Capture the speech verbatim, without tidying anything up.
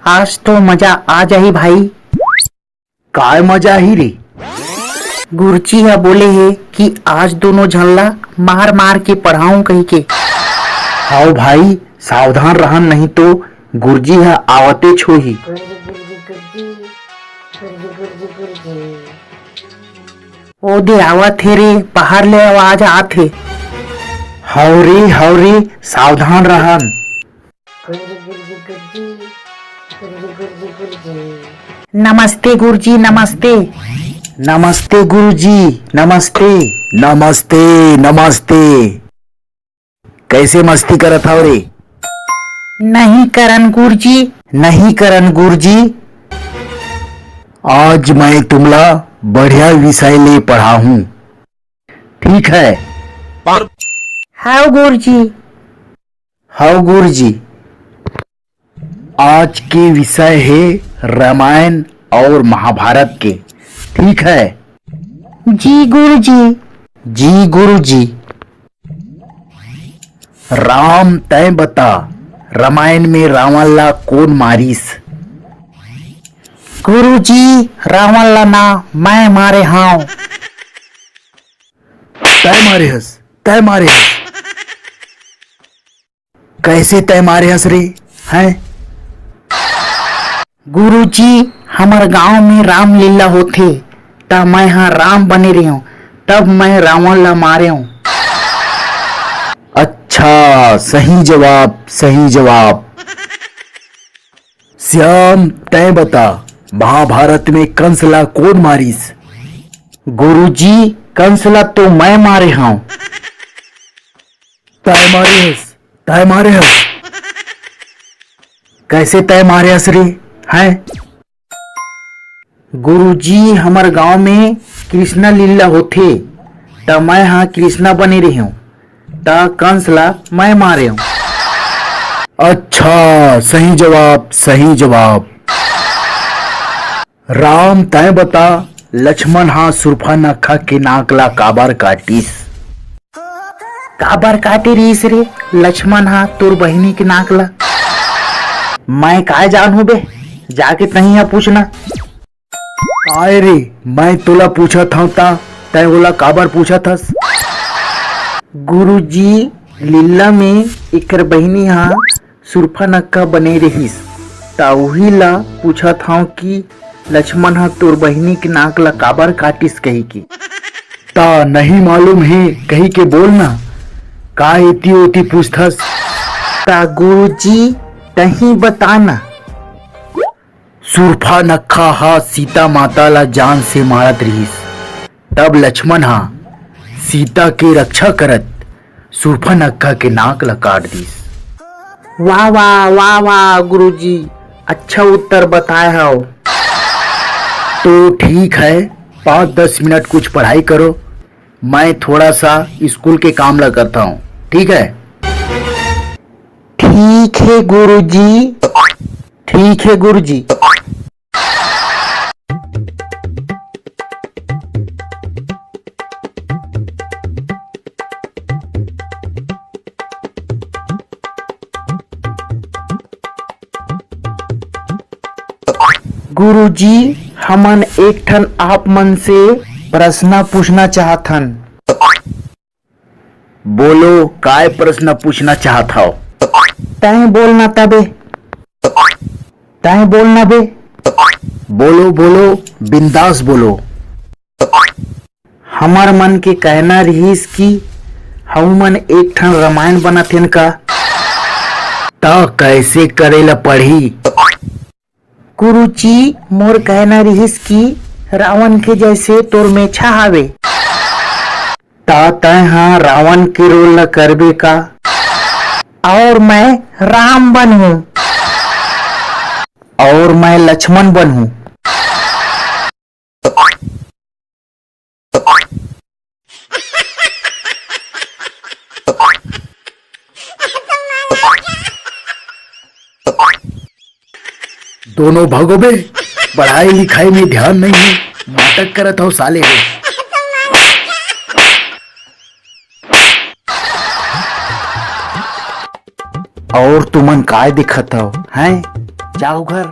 आज तो मजा आ जाही भाई। काय मजा ही रे? गुरुजी ह बोले हे कि आज दोनों झन ला मार मार के पढ़ाऊं कहिके। हाव भाई, सावधान रहन, नहीं तो गुरुजी ह आवते छोही। ओ दे आवत हे रे, बाहर ले आवाज आत हे। हाव रे, हाव रे, सावधान रहन। नमस्ते गुरुजी, नमस्ते। नमस्ते गुरुजी, नमस्ते। नमस्ते, नमस्ते। कैसे मस्ती करत हव रे? नहीं करन गुरुजी। नहीं करन गुरुजी। आज मैं तुमला बढ़िया विषय ले पढ़ाहूँ, ठीक है? हाव गुरुजी। हाव गुरुजी। आज के विषय हे रामायण और महाभारत के, ठीक है? जी गुरुजी। जी गुरुजी। राम, तैं बता, रामायण में रावण ला कोन मारिस? गुरुजी, रावण ला ना मैं मारे हाव। तैं मारे हस, तैं मारे हस। कैसे तैं मारे हस रे, हैं? गुरुजी, हमर गांव में रामलीला होथे, त मैं ह राम बने रेहेंव, तब मैं रावण ला मारेंव। अच्छा, सही जवाब, सही जवाब। श्याम, तैं बता, महाभारत में कंस ला कोन मारिस? गुरुजी, कंस ला तो मैं मारे हंव। तैं मारे हस, तैं मारे हस। कैसे तैं मारे हस रे, हैं? गुरुजी, हमर गांव में कृष्णा लीला होथे, त मैं ह कृष्णा बने रेहेंव, त कंस ला मैं मारेंव। अच्छा, सही जवाब, सही जवाब। राम, तैं बता, लक्ष्मण ह सुर्पनखा के नाक ला काबर काटिस? काबर काटे रिहिस रे लक्ष्मण ह तोर बहिनी के नाक ला? मैं काय जानहूं बे, जाके तहीं ह पूछना। काय रे, मैं तोला पूछत हंव त तैं ओला काबर पूछत हस? गुरुजी, लीला में एकर बहिनी ह सुर्पनखा बने रिहिस, त उही ला पूछत हंव कि लक्ष्मण ह तोर बहिनी के नाक ला काबर काटिस कहिके। त नहीं मालूम हे कहिके बोल ना, का एती ओती पूछथस? त गुरुजी, तहीं बता ना। सुर्पनखा ह सीता माता ला जान से मारत रिहिस, तब लक्ष्मण ह सीता के रक्षा करत सुर्पनखा के नाक ला काट दिस। वाह, वाह, वाह, वाह, गुरुजी, अच्छा उत्तर बताए हव। तो ठीक है, पाँच दस मिनट कुछ पढ़ाई करो, मैं थोड़ा सा स्कूल के काम ला करता हूँ, ठीक है? ठीक है गुरुजी। ठीक है गुरुजी। गुरुजी, हमन एक ठन आप मन से प्रश्न पूछना चाहत हन। बोलो, काय प्रश्न पूछना चाहत हव? तैं बोल ना तबे। तैं बोल ना बे। बोलो, बोलो, बिंदास बोलो। हमर मन के कहना रिहिस कि हमू मन एक ठन रामायण बनाथेन का। त कैसे करे ल पड़ही? गुरुजी, मोर कहना रिहिस कि रावण के जैसे तोर मेछा हावे। त तैं ह रावण के रोल ल करबे का? और मैं राम बनहूं। और मैं लक्ष्मण बनहूं। दोनों भगो बे, पढ़ाई लिखाई में ध्यान नहीं है, नाटक करत हो साले हो। और तुमन काय दिखत हो, हैं? जाओ घर।